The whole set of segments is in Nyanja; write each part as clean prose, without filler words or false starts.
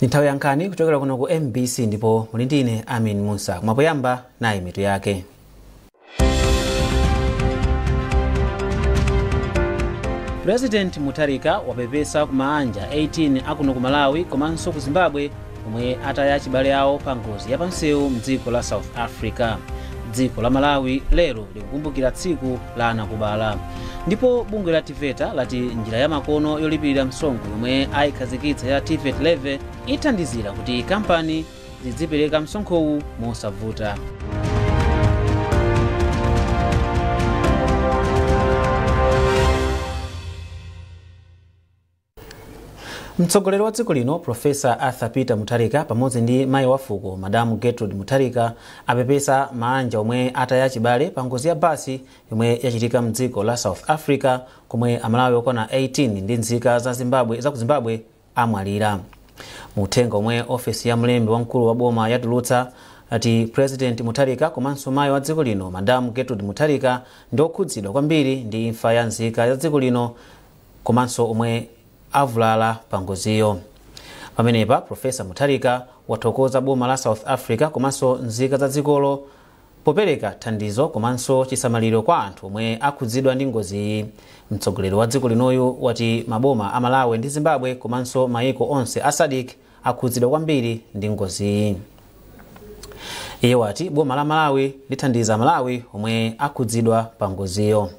Nthawi ya nkhani kuchokera kuno ku MBC ndipo muli ndine Amin Musa. Kumapoyamba nayi mitu yake. President Mutharika wapepesa ku maanja 18 akuno ku Malawi komanso ku Zimbabwe omwe ataya achibale awo pa ngozi ya pansewu mdziko la South Africa. Dziko la Malawi lero likukumbukira tsiku la anakubala. Ndipo bungwe la TEVETA lati njira ya makono yolipirira msonkho yomwe ayikhazikitsa ya TEVET levy ithandizira kuti kampani zidzipereka msonkhowu mosavuta. Mtsogoleri wa dziko lino Profesa Arthur Peter Mutharika pamodzi ndi mayi wa fuko Madam Gertrude Mutharika apepesa maanja omwe ataya chibale pa ngozi ya basi yomwe yachitika mdziko la South Africa komwe amalawi okwana 18 ndi nzika za Zimbabwe za ku Zimbabwe amwalira. Muthenga omwe ofesi ya mlembi wamkulu wa boma yatulutsa ati President Mutharika komanso mayi wa dziko lino Madam Gertrude Mutharika ndi okhudzidwa kwambiri ndi imfa ya nzika za dziko lino komanso omwe avulala pangoziyo. Pamenepa Profesa Mutharika wathokoza boma la South Africa komanso nzika za dzikolo popereka thandizo komanso chisamaliro kwa anthu omwe akhudzidwa ndi ngoziyi. Mtsogoleri wa dziko linoyu wati maboma a Malawi ndi Zimbabwe komanso mayiko onse a SADC akhudzidwa kwambiri ndi ngoziyi. Iye wati boma la Malawi lithandiza Malawi omwe akhudzidwa pa ngoziyo.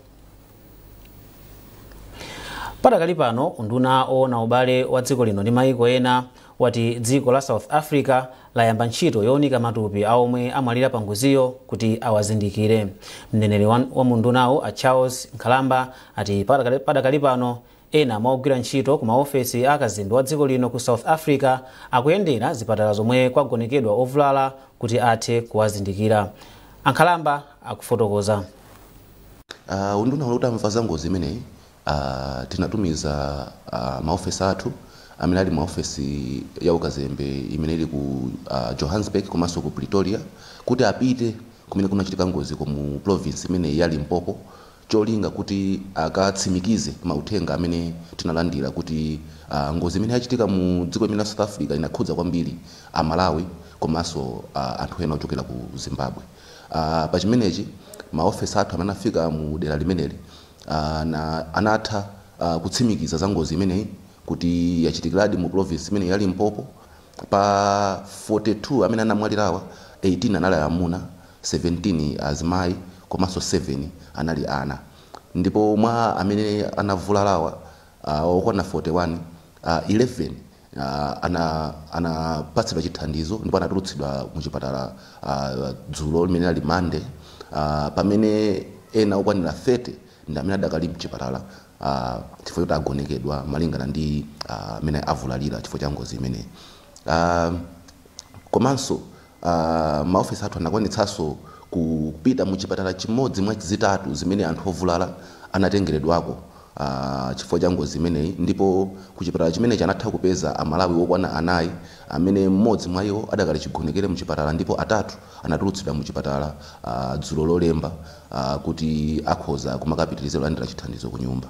Padakali pano unduna oona ubale wa dziko lino ndi mayiko ena wati dziko la South Africa layamba ntchito yowunika matupi a omwe amwalira pa ngoziyo kuti awazindikire. Mneneri wa mundunawo a Charles Nkhalamba ati padakali pano ena mwa ogwira ntchito ku maofesi a kazembe wa dziko lino ku South Africa akuyendera zipatala zomwe kwagonekedwa ovulala kuti athe kuwazindikira. Ankhalamba akufotokoza. Unduna utamva za ngozi imeneyi, tinatumiza maofesi athu amene ali maofesi ya ukazembe imene ili ku Johannesburg komanso ku Pretoria kuti apite kumene kunachitika ngozi mu province imene ya Limpopo, cholinga kuti akatsimikize mauthenga amene tinalandira kuti ngozi imene yachitika mu dziko limene la South Africa inakhudza kwambiri Amalawi komanso anthu ena ochokera ku Zimbabwe. Pa chimenechi maofesi athu amene afika mu dera limeneli anatha kutsimikiza za ngozi imeneyi kuti yachitikiradi mu province imene ya Limpopo. Pa 42 amene anamwalirawa, 18 anali amuna, 17 azimayi komanso 7 anali ana. Ndipo mwa amene anavulalawa okwana 41, 11 anapatsidwa chithandizo ndipo anatulutsidwa mu chipatala dzulo limene ali Monday, pamene ena okwanira 30 ndi amene adakali mchipatala chifukwa choti agonekedwa malingana ndi amene avulalira chifukwa cha ngozi imeneyi. Komanso maofisi athu anakwanitsanso kupita mu chipatala chimodzi mwa zitatu zimene anthu ovulala anatengeredwako chifukwa cha ngozi imeneyi, ndipo ku chipatala chimenechi anatha kupeza Amalawi okwana 4 amene mmodzi mwa iwo adakali chigonekere mu chipatala ndipo 3 anatulutsidwa mu chipatala dzulo lolemba kuti akhoza kumakapitiriza kulandira chithandizo ku nyumba.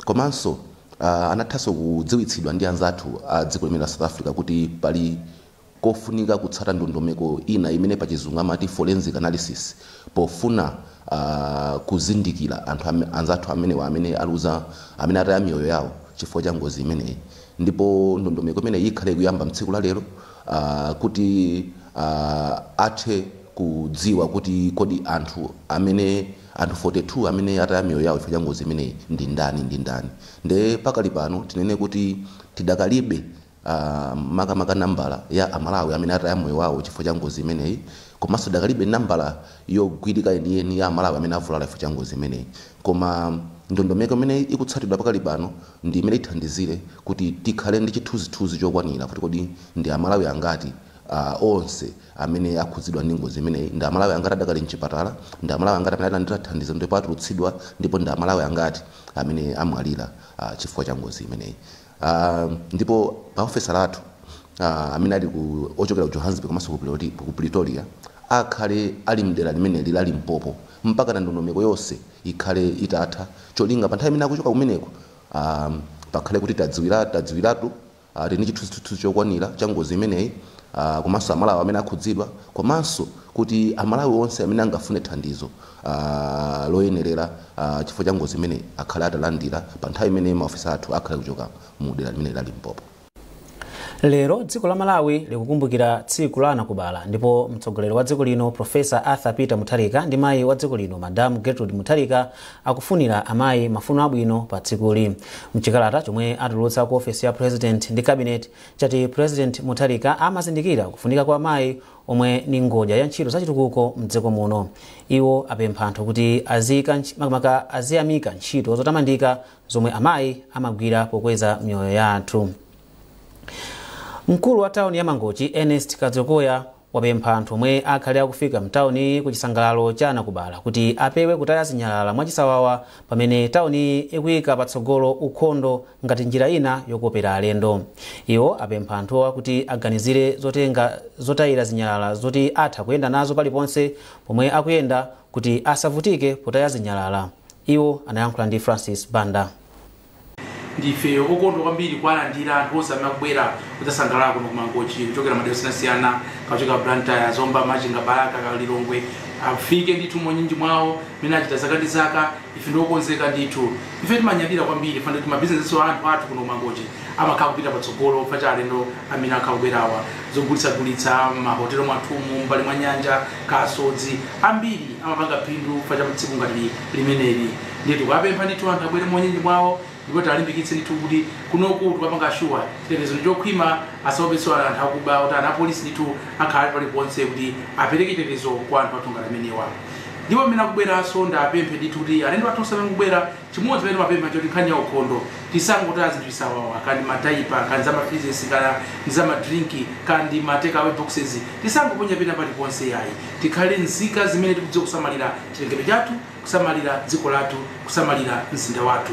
Komanso anathanso kudziwitsidwa ndi anzathu a dziko limene la South Africa kuti pali kofunika kutsata ndondomeko ina imene pachizungu amati forensic analysis pofuna kuzindikira anthu anzathu amenewa amene aluza, amene ataya miyoyo yawo chifukwa cha ngozi imeneyi. Ndipo ndondomeko imeneyi ikhale kuyamba mtsiku la lero kuti athe kudziwa kuti kodi anthu 42 amene ataya miyoyo yawo chifukwa cha ngozi imeneyi ndi ndani ndi ndani. Nde pakali pano tinene kuti tidakalibe makamaka nambala ya Amalawi amene ataya moyo wawo chifukwa cha ngozi imeneyi, komanso dakalibe nambala yogwirika yeniyeni ya Amalawi amene avulala chifukwa cha ngozi imeneyi. Koma ndondomeko imene ikutsatidwa pakali pano ndi imene ithandizire kuti tikhale ndi chithunzithunzi chokwanira kuti kodi ndi Amalawi angati onse amene akhudzidwa ndi ngozi imeneyi, ndi Amalawi angati adakali mchipatala, ndi Amalawi angati amene alandira thandizo ndipo atulutsidwa, ndipo ndi Amalawi angati amene amwalira chifukwa cha ngozi imeneyi. Ndipo maofesa athu amene ali ochokera ku Johannesburg komanso ku Pretoria akhale ali mdera limeneli la Limpopo mpaka na ndondomeko yonse ikhale itatha, cholinga pa nthawi imene akuchoka kumeneko pakhale kuti tadziwiratu Tili ndi chithunzithunzi chokwanira cha ngozi imeneyi, komanso Amalawi amene akhudzidwa, komanso kuti Amalawi onse amene angafune thandizo loyenerera chifukwa cha ngozi imeneyi akhale atalandira pa nthawi imene maofisa athu akhale kuchoka mu dera limene la Limpopo. Lero dziko la Malawi likukumbukira tsiku la anakubala, ndipo mtsogoleri wa dziko lino Profesa Arthur Peter Mutharika ndi mayi wa dziko lino Madam Gertrude Mutharika akufunira amayi mafuno abwino pa tsikuli. Mchikalata chomwe atulutsa ku ofesi ya President ndi Cabinet chati President Mutharika amazindikira kufunika kwa amayi omwe ni ngodya ya ntchito zachitukuko mdziko muno. Iwo apempha anthu kuti makamaka aziyamika ntchito zotamandika zomwe amayi amagwira pokweza miyoyo ya anthu. Mkulu wa tawuni ya Mangochi Ernest Kadzokoya wapempha anthu omwe akhale akufika mtawuni ku chisangalalo cha anakubala kuti apewe kutaya zinyalala mwachisawawa pamene tawuni ikuyika patsogolo ukhondo ngati njira ina yokopera alendo. Iwo apempha anthuwa kuti aganizire zotenga zotayira zinyalala zoti atha kuyenda nazo paliponse pomwe akuyenda kuti asavutike potaya zinyalala. Iwo anayankhula ndi Francis Banda. Ndife okondwa kwambiri kuwalandira anthu onse amene akubwera kudzasangalala kuno ku Mangochi kuchokera madera osiyanasiyana, kuchokera Blantyre, Zomba, Machinga, Balaka, Lilongwe. Afike ndithu mwanyinji mwawo mene achita zaka ndi zaka. Ife ndiokonzeka ndithu. Ife timanyadira kwambiri fana kuti mabizinesi a anthu athu kuno ku Mangochi amakhala kupita patsogolo pa alendo amene akhala kubwerawa, zogulitsagulitsa mahotelo mwathumu, mbali mwa nyanja, kasodzi ambiri amapanga phindu pa cha tsiku ngati limeneli. Ndiye tikapempha ndithu anthu abwere mwanyinji mwawo, ndipo talimbikitse ndithu kuti kunoku tikapanga shuwa chitetezo chokhwima, asaopenso anthu akuba, kuti ana apolisi ndithu akhale paliponse kuti apereke chitetezo kwa anthu athu ngati amenewa. Ndipo amene akubweranso ndapemphe ndithu kuti alendo athu onse amene akubwera, chimodzi pamene mapempha choti nkhani ya ukhondo, tisangotaya zinthu chisawawa, kandi madaipa, kandi za mafizesi, kana ndi za madrinki, kandi ma takeaway boxes, tisangoponya pena paliponse yayi. Tikhale nzika zimene tikudziwa kusamalira chilengedwe chathu, kusamalira dziko lathu, kusamalira mzinda wathu.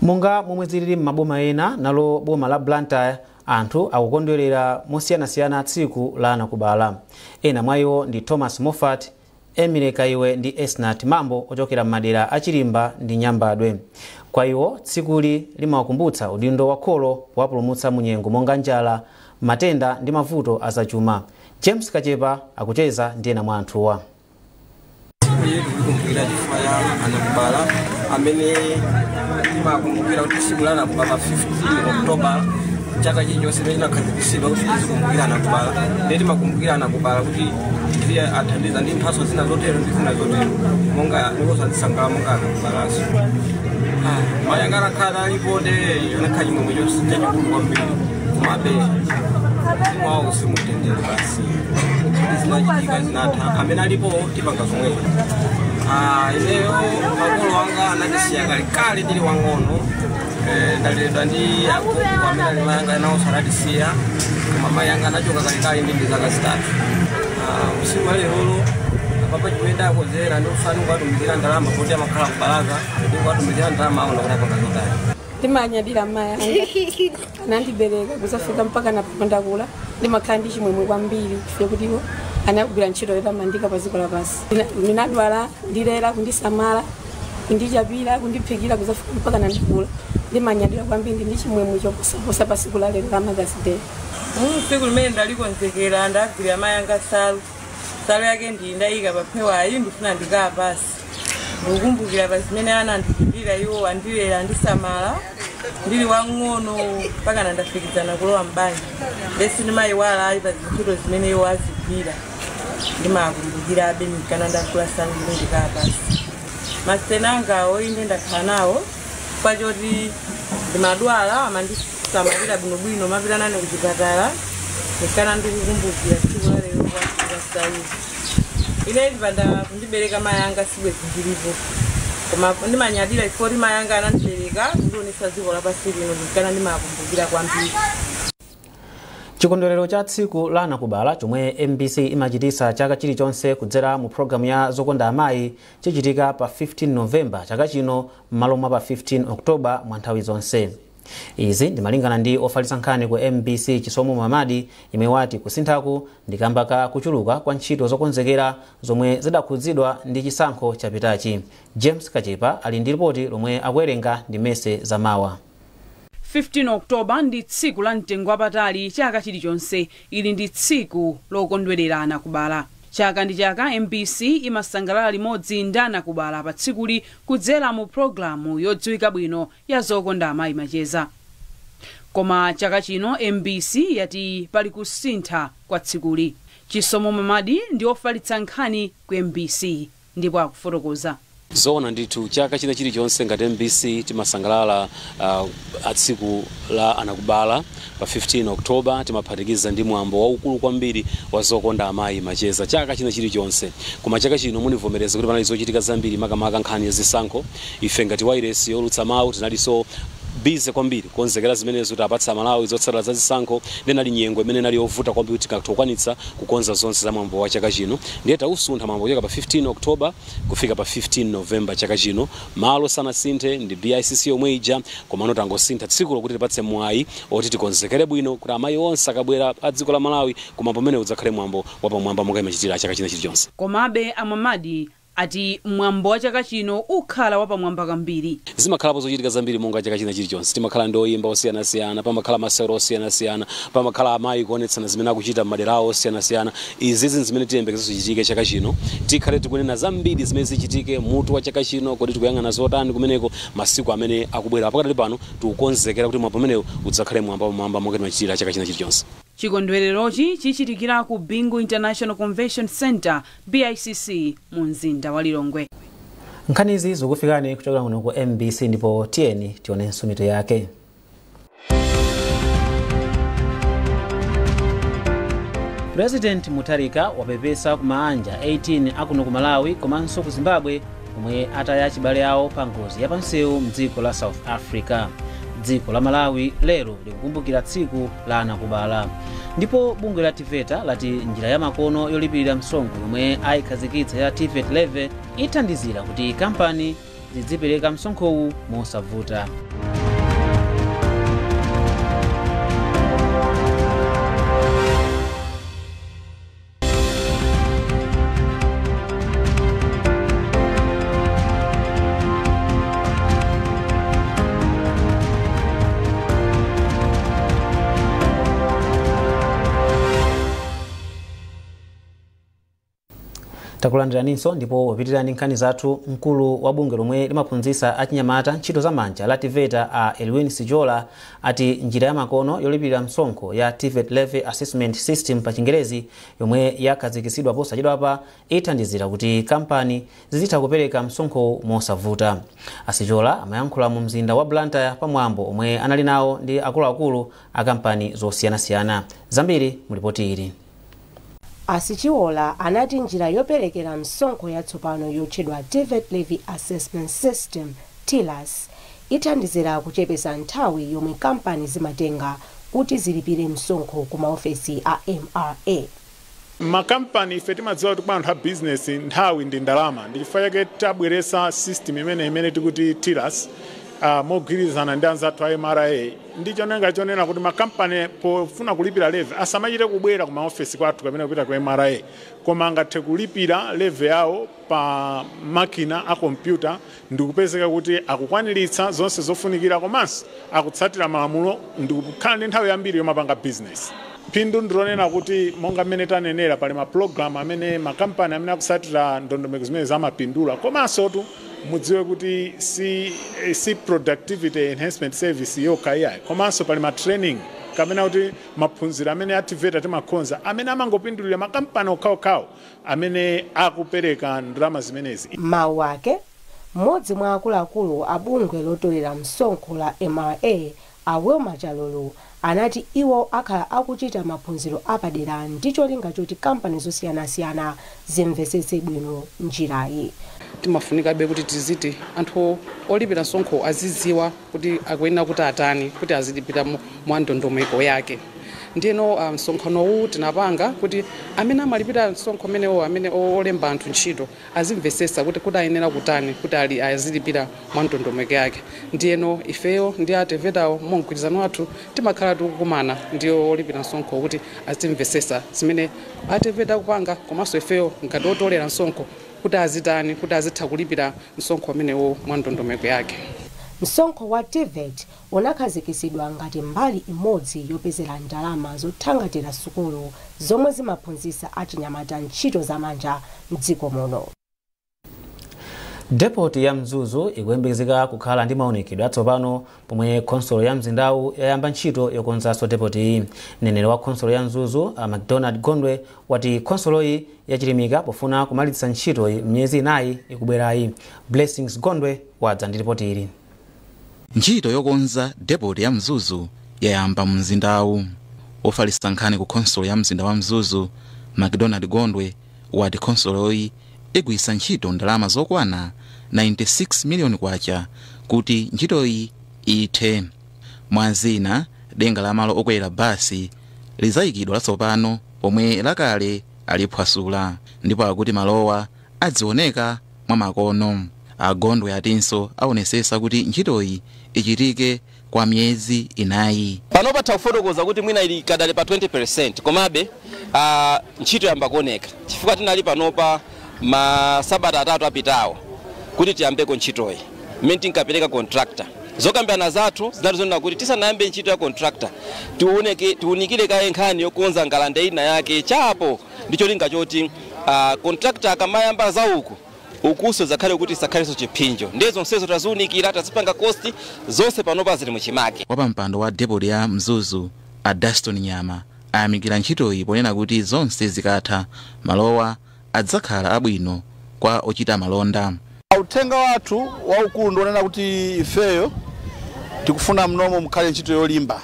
Monga momwe zilili m'maboma ena, nalo boma la Blantyre anthu akukondwerera mosiyanasiyana tsiku la anakubala. Ena mwa iwo ndi Thomas Moffat, Emily Kaiwe ndi Esnat Mambo ochokera m'madera a Chilimba ndi Nyambadwe. Kwa iwo tsikuli limawakumbutsa udindo wa kholo powapulumutsa mu nyengo monga njala, matenda ndi mavuto azachuma. James Kachepa akucheza ndi ena mwa anthuwa. Tikukumbukira chifukwa ya anakubala amene timakumbukira kuti tsiku la anakubala pa 15 October chaka chilichonse pamene chinakhazikitsidwa kuti tizikumbukira anakubala. Ndiye timakumbukira anakubala kuti ndiye athandiza ndi mphatso zina zotero ndi zina zotero, monga ndiponso azisangalala monga anakubalanso. Mayi anga anakhala alipo, nde anakhala chimwemwe chachikulu kwambiri, komabe mzimu wawo usimutendere basi. Zinachitika zinatha, amene alipo tipanga zomwezo. Ineyo makolo anga anandisiya kalekale ndili wang'ono. Ndaleredwa ndi agogo amene ali mayi anga, nawonso anatisiya, koma mayi anga anachoka kalekale ndi zaka 3. Usiku wa lerolo apapa chimene ndakonzera ndi ufani kuwatumizira ndalama poti amakhala kubalaka, ndi kuwatumizira ndalama aona kuti apanga zotani. Ndimanyadira mayi anga anandibereka kuzafika mpaka napandakula. Ndimakhala ndi chimwemwe kwambiri chifukwa kuti iwo anagwira ntchito yotamandika pa dziko lapansi. Ndinadwala, ndilera, kundisamala, kundichapira, kundiphikira kuzafika mpaka nandikula. Ndimanyadira kwambiri ndi chimwemwe choposaposa pa tsiku la lero la Mother's Day. Tsiku limene ndalikonzekera, ndagwira mayi anga salu. Salu yake ndi ndayika pa phewayi, ndifuna ndikapasi ndikukumbukira pa zimene anandichitira iwo, andilera, andisamala ndili wang'ono mpaka nandafikizana kulowa mbanja. Besi ndimayiwala ali pa zintchito zimene iwo azigwira, ndimakumbukirabe nikana ndagula salu ndine ndikapasi. Masitena angawo inde ndakhala nawo pachoti ndimadwala, amandisamalira bwinobwino, mapita nane kuchipatala. Nikana ndikukumbukira tsiku la lero kwagula salu. Ine ndipanda kundibereka mayi anga sibwezi ndilipo, koma ndimanyadira ifoti mayi anga anandibereka kundionesa dziko lapansi lino, ndikana ndimakumbukira kwambiri. Chikondwerero cha tsiku la anakubala chomwe MBC imachitisa chaka chilichonse kudzera mu programu ya Zokonda Amayi chichitika pa 15 Novemba chaka chino m'malo mwa pa 15 October mwa nthawi zonse. Izi ndimalingana ndi ofalitsa nkhani ku MBC Chisomo Mamadi, imwe wati kusinthaku ndi kamba ka kuchuluka kwa ntchito zokonzekera zomwe zidakhudzidwa ndi chisankho chapitachi. James Kachepa ali ndi ripoti lomwe akuwerenga ndi Mese Zamawa. 15 Oktoba ndi tsiku la mtengo wapatali chaka chilichonse. Ili ndi tsiku lokondwerera anakubala. Chaka ndi chaka MBC imasangalala limodzi ndi anakubala pa tsikuli kudzera mu pologalamu yodziwika bwino ya Zokonda Amayi Macheza. Koma chaka chino MBC yati pali kusintha kwa tsikuli. Chisomo Mamadi ndi ofalitsa nkhani ku MBC ndipo akufotokoza. Zoona ndithu, chaka china chilichonse ngati MBC timasangalala tsiku la anakubala pa 15 Oktoba. Timaphatikiza ndi mwambo waukulu kwambiri wa Zokonda Amayi Macheza chaka china chilichonse. Koma chaka chino munivomereza kuti panali zochitika zambiri, makamaka nkhani ya zisankho. Ife ngati wailesi yolutsa mawu tinalinso busy kwambiri kukonzekera zimenezo, kuti apatsa Malawi zotsatira za zisankho. Ndinali nyengo imene inali yovuta kwambiri kuti tikatokwanitsa kukonza zonse za mwambo wa chaka chino. Ndiye tausuntha mwambo kuchoka pa 15 October kufika pa 15 November chaka chino. Malo sanasinthe, ndi BICC yomwe ija, komano tangosintha tsiku lokuti tipatse mwayi oti tikonzekere bwino kuti amayi onse akabwera a dziko la Malawi, koma pamene udzakhale mwambo wapamwamba monga imachitira chaka china chilichonse. Komabe amamadi ati mwambo wa chaka chino ukhala wapamwamba kwambiri. Zimakhalapo zochitika zambiri monga chaka china chilichonse. Timakhala ndi oyimba osiyanasiyana, pamakhala masewero osiyanasiyana, pamakhala amayi kuonetsana zimene akuchita m'madera awo osiyanasiyana. Izizi zimene tiyembekeza zichitike chaka chino. Tikhale tikunena zambiri zimene zichitike mutu wa chaka chino, kodi tikuyang'ana zotani kumeneko masiku amene akubwera. Pakatali pano tikukonzekera kuti mwambo umenewu udzakhale mwambo wapamwamba monga timachitira chaka china chilichonse. Chikondwererochi chichitikira ku Bingu International Convention Center, BICC, mu mzinda wa Lilongwe. Nkhanizi zikufikani kuchokera kuno ku MBC, ndipo tiyeni tionenso mitu yake. President Mutharika wapepesa ku maanja 18 akuno ku Malawi komanso ku Zimbabwe omwe ataya achibale awo pa ngozi yapamsewu mdziko la South Africa. Dziko la Malawi lero likukumbukira tsiku la anakubala. Ndipo bungwe la TEVETA lati njira ya makono yolipirira msonkho yomwe ayikhazikitsa ya TVET levy ithandizira kuti kampani zidzipereka msonkhowu mosavuta. Takulandiraninso ndipo wapitirani nkhani zathu. Mkulu wa bungwe lomwe limaphunzitsa achinyamata ntchito zamanja la TEVETA, a Elwin Sijola, ati njira ya makono yolipirira msonkho ya TVET Levy Assessment System pa Chingerezi yomwe yakhazikitsidwa posachedwapa ithandizira kuti kampani zizitha kupereka msonkho mosavuta. Asijola amayankhula mu mzinda wa Blantyre pamwambo omwe anali nawo ndi akuluakulu a kampani zosiyanasiyana. Zambiri mulipoti ili. Asichiola anati njira yoperekera msonkho yatsopano yotchedwa TVET Levy Assessment System, TILAS, ithandizira kuchepesa nthawi yomwe kampani zimatenga kuti zilipire msonkho ku maofesi a MRA. Makampani ife timadziwa kuti kwa anthu a bizinesi nthawi ndi ndalama. Ndi chifukwa chake tabweresa system imene tikuti TILAS mogwirizana ndi anzathu a MRA, ndi chonenga chonena kuti makampani pofuna kulipira levy asamachite kubwera ku maofesi kwathu kapena kupita ku MRA, koma angathe kulipira levy yawo pa makina a kompyuta ndikupezeka kuti akukwaniritsa zonse zofunikira komanso akutsatira malamulo ndikukhala ndi nthawi yambiri yomapanga business. Phindu ndilonena kuti monga mmene tanenera, pali mapulogalamu amene makampani amene akusatira ndondomeko zimene zamapindula, komanso tu mudziwe kuti si productivity enhancement service yokha iyayi, komanso pali ma training kapena kuti maphunziro amene a TEVETA timakhonza amene amangopindulira makampani okhaokhawo amene akupereka ndalama zimenezi. Mawu ake, mmodzi mwa akuluakulu a bungwe lotolera msonkho la MRA, a Wilma Chalolo, anati iwo akhala akuchita maphunziro apadera ndi cholinga choti kampani zosiyanasiyana zimvetsetse bwino njirayi. Timafunikabe kuti tiziti anthu olipira msonkho azidziwa kuti akuyenera kuti atani kuti azilipira mwa ndondomeko yake. Ndiyeno msonkhano uwu tinapanga kuti amene amalipira msonkho amenewo, amene olemba anthu ntchito, azimvetsetsa kuti ayenera kutani kuti azilipira mwa ndondomeko yake. Ndiyeno ifeyo ndi a TEVETAwo mumgwirizano wathu timakhala tikukumana ndi olipira msonkho kuti azimvetsetsa zimene a TEVETA akupanga, komanso ifeyo ngati otolera msonkho kuti azitani kuti azitha kulipira msonkho amenewo mwa ndondomeko yake. Msonkho wa TVET unakhazikitsidwa ngati mbali imodzi yopezera ndalama zothangatira sukulu zomwe zimaphunzitsa achinyamata ntchito zamanja mdziko muno. Depot ya Mzuzu ikuyembekezeka kukhala ndi maonekedwe atsopano pomwe khonsolo ya mzindawu yayamba ntchito yokonzanso depot iyi. Mneneri wa khonsolo ya Mzuzu McDonald Gondwe wati khonsoloyi yachilimika pofuna kumalitsa ntchitoyi miyezi 4 ikubwerayi. Blessings Gondwe wadza ndi ripoti ili. Ntchito yokonza depot ya Mzuzu yayamba mzindawu. Ofalitsa nkhani ku khonsolo ya mzinda wa Mzuzu McDonald Gondwe wati khonsoloyi igwisa ntchito ndalama zokwana 96 miliyoni kwacha kuti ntchitoyi ithe. Mwazina, denga la malo okwera basi lizayikidwa latsopano pomwe lakale aliphwasula, ndipo akuti malowa adzioneka mwa makono. Agondwe atinso aonesesa kuti ntchitoyi ichitike kwa miyezi 4. Pano patha kufotokoza kuti mwina ili kadali pa 20%, komabe ntchito yamba kuoneka chifukwa tinali panopa masabata 3 apitawo kuti tiyambeko ntchitoyi mmene tinkapereka contractor. Zokambirana zathu zinali zonena kuti tisanayambe ntchito ya contractor tiunikire kaye nkhani yokonza ngalande ina yake chapo, ndicho linga choti contractor akamayamba zauku ukuso zakhale kuti sakhalenso chiphinjo. Ndiye zonsezo taziunikira, tazipanga cost zonse panopa zili muchimake. Wapampando wa depot ya Mzuzu a Daston Nyama ayamikira ntchitoyi ponena kuti zonse zikatha malowa adzakhala abwino kwa ochita malonda. Uthenga wathu waukulu ndionena kuti ifeyo tikufuna mnomo mukhale ntchito yolimba.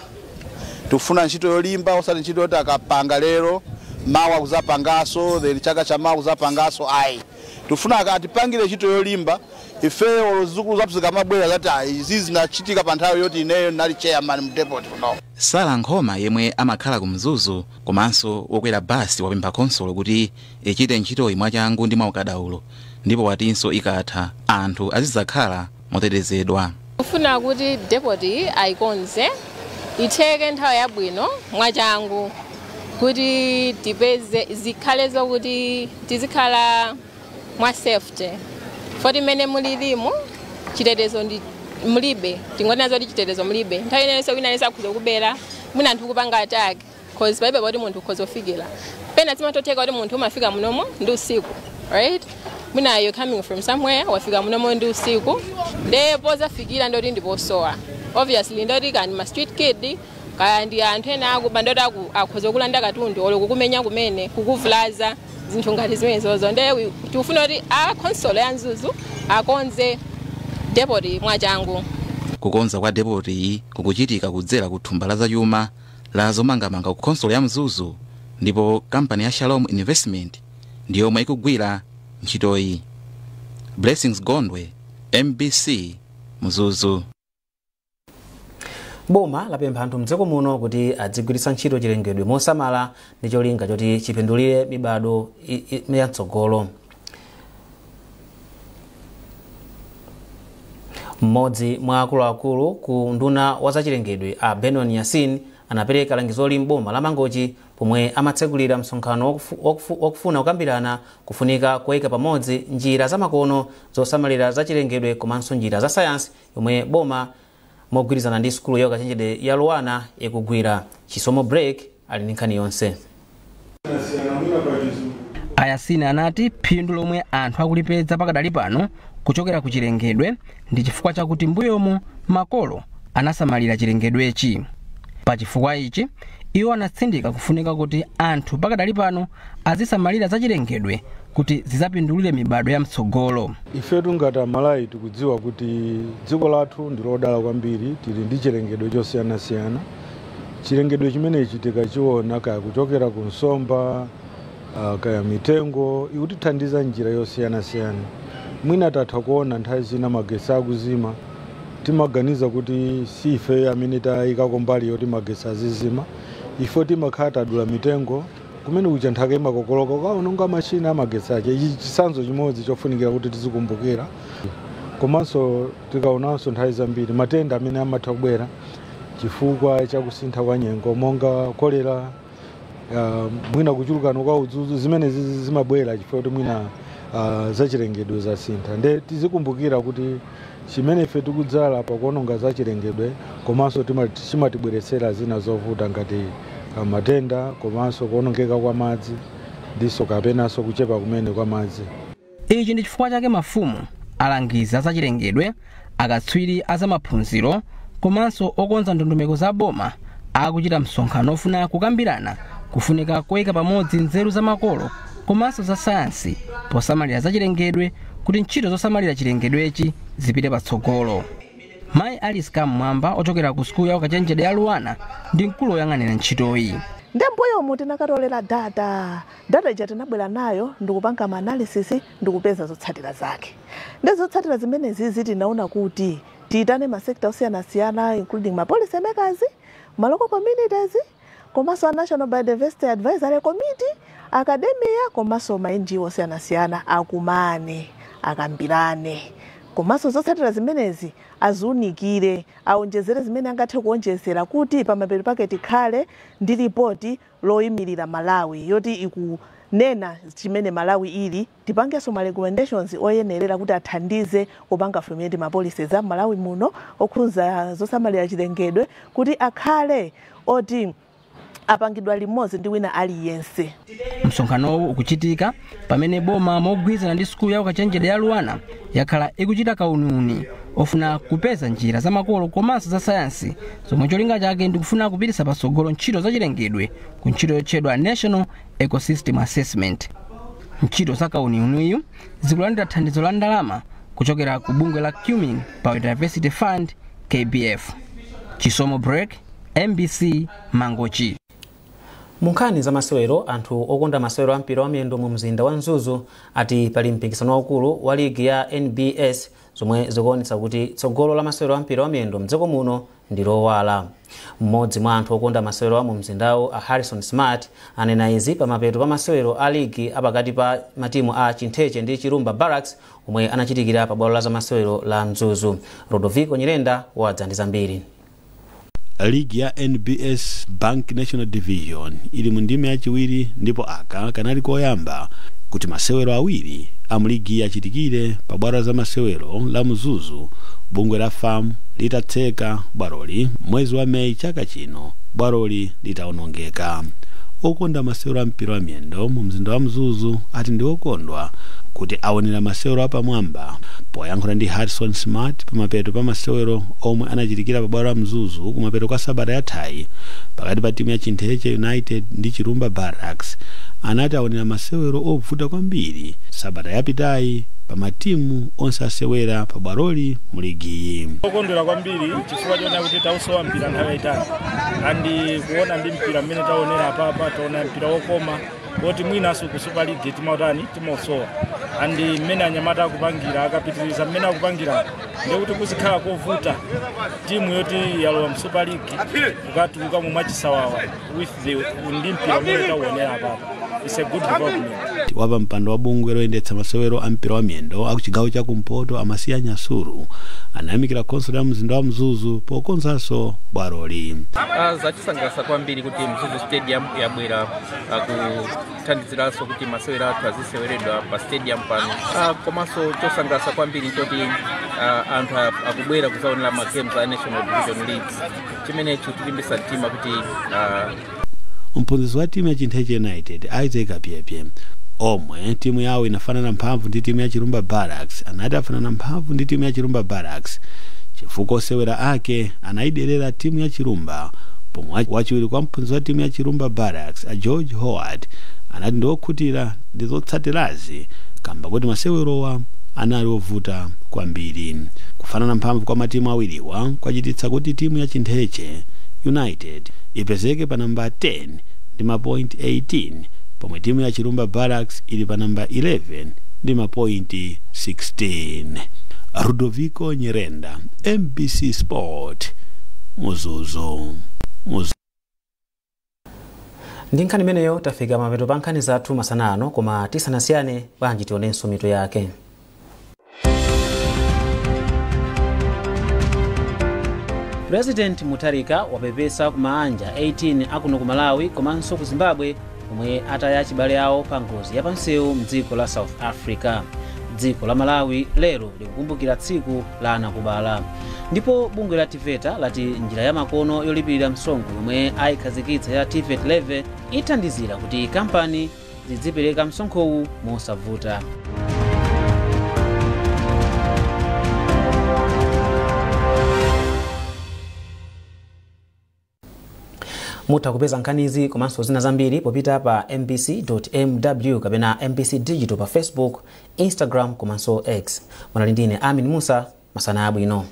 Tikufuna ntchito yolimba, osati ntchito yoti akapanga lero mawa kuzapangaso, then chaka cha mawa kuzapangaso, ayi. Tikufuna akatipangire ntchito yolimba ifeyo zukulu zathu zikamabwera zati ayi izi zinachitika pa nthawi yoti ineyo ndinali chairman mu depot kuno. Sala Nkhoma yemwe amakhala ku Mzuzu komanso wokwera basi wapempha khonsolo kuti ichite ntchitoyi mwachangu ndi mwaukadaulo, ndipo watinso ikatha anthu azidzakhala motetezedwa. Kufuna kuti depot ayikonze itheke nthawi yabwino mwachangu kuti tipeze zikhale zokuti tizikhala mwa safety. Foti mene mulilimu chitetezo ndi mulibe, tingonena zoti chitetezo mulibe. Nthawi inenso wina yense akhuza kubera, mwina anthu kupanga attack cause palibe poti munthu ukhoza kufikira. Pena zimatotheka kuti munthu umafika munomo ndi usiku, right? Mwina you're coming from somewhere, wafika munomo ndi usiku, nde pozafikira ndoti ndiposowa. Obviously ndoti kani ma street kid kaya ndi anthu ena akuba ndoti akhoza kulanda katundu olo kukumenya kumene kukuvulaza zinthu ngati zimenezozo. Nde tikufuna kuti a khonsolo ya Mzuzu akonze depot mwachangu. Kukonza kwa depot iyi kukuchitika kudzera ku thumba la zachuma la zomangamanga ku khonsolo ya Mzuzu, ndipo kampani ya Shalom Investment ndiyomwe ikugwira ntchitoyi. Blessings Gondwe, MBC, Mzuzu. Boma lapempha anthu mdziko muno kuti adzigwiritsa ntchito chilengedwe mosamala ndi cholinga choti chipindulire mibado yatsogolo. Mmodzi mwa akuluakulu ku nduna wa zachilengedwe a Benon Yasin anapereka langizoli m'boma la Mangochi pomwe amatsekulira msonkhano wakufuna kukambirana kufunika kuyika pamodzi njira zamakono zosamalira zachilengedwe komanso njira za sayansi yomwe boma mogwirizana ndi sukulu ya ukachenjede ya Luana ikugwira. Chisomo Break ali ndi nkhani yonse. Ayasini anati phindu lomwe anthu akulipeza pakadali pano kuchokera ku chilengedwe ndi chifukwa chakuti mbuyomo makolo anasamalira chilengedwechi. Pa chifukwa ichi iwo anatsindika kufunika kuti anthu pakadali pano azisamalira za chilengedwe kuti zizapindulire mibado ya mtsogolo. Ifetu ngati Amalawi tikudziwa kuti dziko lathu ndi lodala kwambiri, tili ndi chilengedwe chosiyanasiyana. Chilengedwe chimenechi tikachiona kaya kuchokera ku nsomba, kaya mitengo, ikutithandiza njira yosiyanasiyana. Mwina tatha kuona nthawi zina magetsi akuzima, timaganiza kuti si ife amene tayikako mbali yoti magetsi azizima, ife timakhala tadula mitengo kumene kucha nthaka imakokoloka kaononga machina amagetsi ache. Ichi chitsanzo chimodzi chofunikira kuti tizikumbukira. Komanso tikaonanso nthawi zambiri matenda amene amatha kubwera chifukwa chakusintha kwa nyengo monga kolera, mwina kuchulukana kwa udzudzu, zimene zimabwera chifukwa kuti mwina zachilengedwe zasintha. Nde tizikumbukira kuti Chimene ife tikudzala pakuononga za chilengedwe, komanso chimatibweretsera zina zovuta ngati matenda, komanso kuonongeka kwa madzi ndiso kapenanso kuchepa kumene kwa madzi. Ichi ndi chifukwa chake mafumu, alangizi azachilengedwe, akatswiri azamaphunziro komanso okonza ndondomeko za boma akuchita msonkhano ofuna kukambirana kufunika koyika pamodzi nzeru za makolo komanso za sayansi posamalira zachilengedwe kuti ntchito zosamalira chilengedwechi zipite patsogolo. Mayi Alice Kamwamba ochokera ku sukulu ya ukachenjede ya Luana ndi mkulu woyang'anira ntchitoyi. Ndi mbuyomu tinakatolera data ija tinabwera nayo ndikupanga ma analysis ndikupeza zotsatira zake. Ndi zotsatira zimenezi tinaona kuti tiitane ma sector osiyanasiyana, including ma policy makers, ma local communities, komanso a National Biodiversity Advisory Committee, academia, komanso ma NGO osiyanasiyana akumane, akambirane, komanso zotsatira zimenezi aziunikire, aonjezere zimene angathe kuonjezera kuti pamapeto pake tikhale ndi ripoti loyimirira Malawi yoti ikunena chimene Malawi ili. Tipangenso ma recommendations oyenerera kuti athandize kupanga formulate ma policies a Malawi muno okhudza zosamalira chilengedwe kuti akhale oti apangidwa limodzi ndi wina aliyense. Msonkhanowu ukuchitika pamene boma mogwirizana ndi sukulu ya ukachenjede ya Luana yakhala ikuchita kauniuni ofuna kupeza njira za makolo komanso za sayansi zomwe cholinga chake ndikufuna kupititsa patsogolo ntchito za chilengedwe ku ntchito yotchedwa National Ecosystem Assessment. Ntchito za kauniuniyu zikulandira thandizo la ndalama kuchokera ku bungwe la Cumming Biodiversity Fund, KBF. Chisomo Break, MBC, Mangochi. Munkhani za masewero, anthu okonda masewero a mpira wa miyendo mu mzinda wa Mzuzu ati pali mpikisano waukulu wa ligi ya NBS zomwe zikuonetsa kuti tsogolo la masewero a mpira wa miyendo mdziko muno ndi lowala. Mmodzi mwa anthu okonda masewero mu mzindawu, a Harrison Smart, anena izi pamapeto pa masewero a ligi apakati pa matimu a Chintheche ndi Chirumba Barracks omwe anachitikira pa bwalo la zamasewero la Mzuzu. Rodoviko Nyirenda wadza ndi zambiri. Ligi ya NBS Bank National Division ili mu ndime yachiwiri, ndipo aka kanali koyamba kuti masewero awiri a mu ligi achitikire pa bwalo za masewero la Mzuzu, bungwe la FAM litatseka bwaloli mwezi wa Meyi chaka chino, bwaloli litawonongeka. Okonda masewero a mpira wa miyendo mu mzinda wa Mzuzu ati ndi okondwa kuti aonera masewero apamwamba. Poyankhula ndi Harrison Smart pamapeto pa masewero omwe anachitikira pa bwalo la Mzuzu kumapeto kwa sabata yathayi pakati pa timu ya Chintheche United ndi Chirumba Barracks, anati aonera masewero ovuta kwambiri sabata yapitayi pa matimu onse asewera pa bwaloli mu ligiyi. Okondwera kwambiri chifukwa choona kuti tausowa mpira nthawi yayitali, andi kuona ndi mpira mmene taonera apapa, taona mpira wokoma woti mwinanso ku Super League timautani timausowa, andi mmene anyamata akupangira akapitiriza mmene akupangira ndikuti kuzikhala kovuta timu yoti yalowa mu Super League kukatuluka mu mwachisawawa with the ndi mpira mmene tauonera apapa. It's a good development. Wapa mpando wa bungwe loyendetsa masewero a mpira wa miyendo aku chigawo cha kumpoto, Amasiya Nyasuru, anayamikira khonsolo ya mzinda wa Mzuzu pokonzanso bwaloli. Zachisangalatsa kwambiri kuti Mzuzu Stadium yabwera kuthandiziranso kuti masewero athu aziseweredwa pa stadium pano. Komanso chosangalatsa kwambiri nchoti anthu akubwera kuzaonera ma games a National Division League, chimenecho chilimbitsa mtima kuti Mphunzitsi wa timu ya Chintheche United, Isaac Apyepye, omwe timu yawo inafanana mphamvu ndi timu ya Chirumba Barracks, anati afanana mphamvu ndi timu ya Chirumba Barracks chifukwa osewera ake anayiderera timu ya Chirumba, pomwe wachiwiri kwa mphunzitsi wa timu ya Chirumba Barracks, a George Howard, anati ndi okhutira ndi zotsatirazi kamba kuti masewerowa anali ovuta kwambiri. Kufanana mphamvu kwa matimu awiriwa kwachititsa kuti timu ya Chintheche United ipezeke pa namba 10 ndi mapoint 18, pomwe timu ya Chirumba Barracks ili pa namba 11 ndi mapointi 16. Rudoviko Nyirenda, MBC Sport, Mzuzu. Ndi nkhani imeneyo tafika mapeto pa nkhani zathu masana ano, koma tisanasiyane bwanji tionenso mitu yake. President Mutharika wapepesa ku maanja 18 akuno ku Malawi komanso ku Zimbabwe omwe ataya achibale awo pa ngozi yapamsewu mdziko la South Africa. Dziko la Malawi lero likukumbukira tsiku la anakubala. Ndipo bungwe la TEVETA lati njira ya makono yolipirira msonkho yomwe ayikhazikitsa ya TVET levy ithandizira kuti kampani zidzipereka msonkhowu mosavuta. Mutha kupeza nkhanizi komanso zina zambiri popita pa mbc.mw kapena MBC Digital pa Facebook, Instagram komanso X. Munali ndine Amin Musa. Masana abwino.